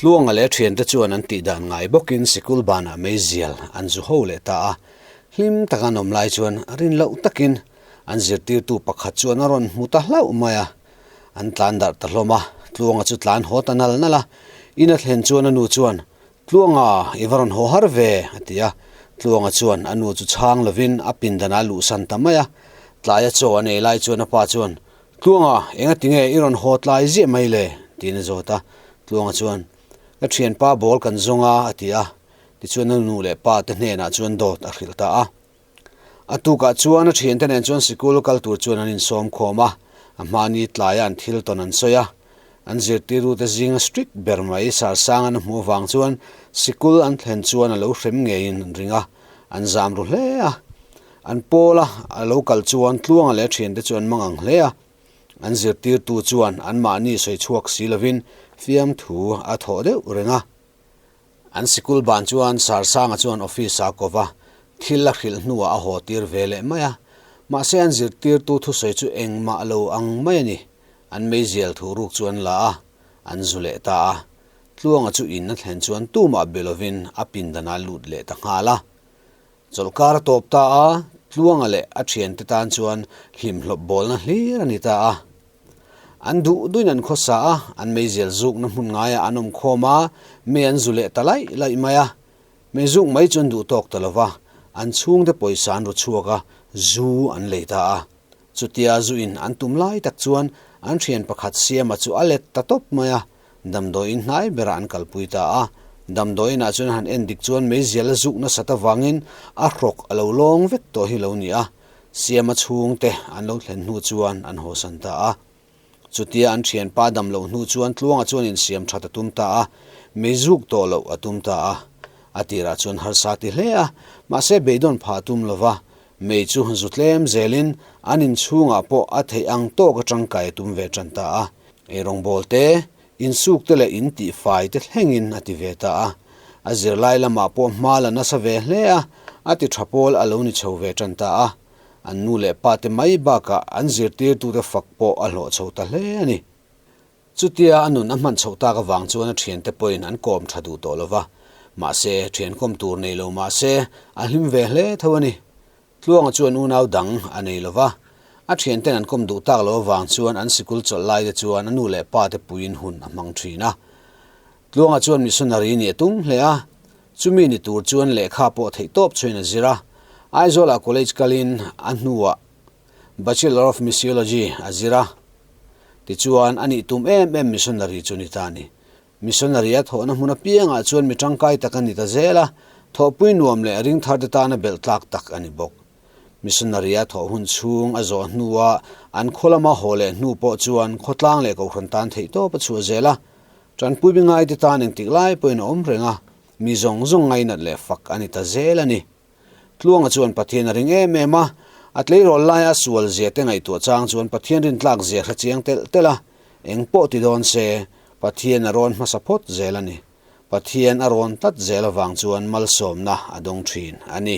Tluanga leh a thiante chuan an tih dan ngai bawkin sikul banah meizial an zu ho leh ta a. Hlim taka an awm lai chuan rin loh takin an zirtirtu pakhat chuan a rawn hmu ta hlauh mai a. An tlan darh ta hlawm a, Tluanga chu tlan haw ta nal nal a. In a thlen chuan a nu chuan, Tluanga, i va rawn haw har ve, a ti a. Tluanga chuan a nu chu chhang lovin a pindan ah luhsan ta mai a. Tlaia chaw a nei lai chuan a pa chuan, Tluanga, enga tinge i rawn haw tlai ziah mai le? tiin a zawt a. Tluanga chuan, Ka thianpa ball kan zawng a, a ti a. Tichuan a nu leh pa te hnenah chuan dawt a hrilh ta a. A tukah chuan a thiante nen chuan sikul kal tur chuan an insawm khawm a, a hmani tlaia an thil tawn an sawi a. An zirtirute zinga strict ber mai Sarsang an hmuh avang chuan sikul an thlen chuan a lo hrem ngeiin an ring a, an zam ru hle a. An pawla a lo kal chuan Tluanga leh a thiante chu an mang ang hle a. An zirtirtu chuan anmahni sawi chhuak si lovin fiamthu a thawh deuh reng a. An sikul ban chuan Sarsanga chuan office a ko va, thil a hrilh hnuah a haw tir ve leh mai a. Mahse an zirtirtu thusawi chu engmah lo ang mai a ni. An meizial thu ruk chu an la a, an zu leh ta a. Tluanga chu in a thlen chuan tumah be lovin a pindanah lut leh ta nghal a. Chawlhkar a tawp ta a, Tluanga leh a thiante tan chuan hlimhlawp bawlna hlir a ni ta a. An duh duhin an khawsa a, an meizial zukna hmun ngaiah an awm khawm a, mei an zu leh ta laih laih mai a. Mei zuk mai chu an duh tawk ta lo va, an chhungte pawisa an ru chhuak a, zu an lei ta a. Chutia zu in an tum lai tak chuan an thian pakhat Siama chu a let ta tawp mai a, damdawiin hnai berah an kalpui ta a. Damdawiinah chuan han en dik chuan meizial a zuk nasat avangin a hrawk a lo lawng vek tawh hi lo ni a. Siama chhungte an lo thlen hnu chuan an hawsan ta a. Chutia an thianpa dam loh hnu chuan Tluanga chuan insiam that a tum ta a, mei zuk tawh loh a tum ta a. A tirah chuan harsa ti hle a, mahse beidawn phah a tum lo va, mei chu zu tlem zelin an inchhungah pawh a theih ang tawk atang kai a tum ve tan ta a. Eirawngbawl te, insuk te leh in tihfai te thlengin a ti ve ta a. A zirlai lamah pawh hma la nasa ve hle a, a ti tha pawl a lo ni chho ve tan ta a. An nu leh pa te mai bakah an zirtirtute fak pawh a hlawh chho ta hle a ni. Chutia a nun a hman chhoh tak avang chuan a thiante pawhin an kawm tha duh tawh lo va, mahse thian kawm tur nei lo mah se a hlim ve hle tho a ni. Tluanga chuan unau dang a nei lo va, a thianten an kawm duh tak lo avang chuan an sikul chawlh lai te chuan a nu leh pa te puiin hun a hmang thin a. Tluanga chuan missionary nih a tum hle a, Chumi ni tur chuan lehkha pawh theih tawp chuin a zir a, Aizawlah college kalin a hnuah Bachelor of Missiology a zir a. Tichuan, a nih tum em em missionary chu ni ta a ni. Missionary a thawhna hmun apiangah chuan mi tangkai tak a ni ta zel a, thawhpui nuam leh ring tharte tana belh tlak tak a ni bawk. Missionary a thawh hun chhung a zawh hnua an khaw lama haw leh hnu pawh chuan khawtlang leh kohhran tan theih tawp a chhuah zel a, Tanpui mi ngaite tan engtik lai pawhin a awm reng a, mi zawng zawng ngainat leh fak a ni ta zel a ni. Tluanga chuan Pathian a ring em em a, a tleirawl laia a sual zia te ngaihtuah chang chuan Pathian rintlak zia hre chiang telh telh a, eng pawh ti dawn se, Pathian a rawn hmasa phawt zel a ni. Pathian a rawn tlat zel avang chuan malsawmna a dawng thin a ni.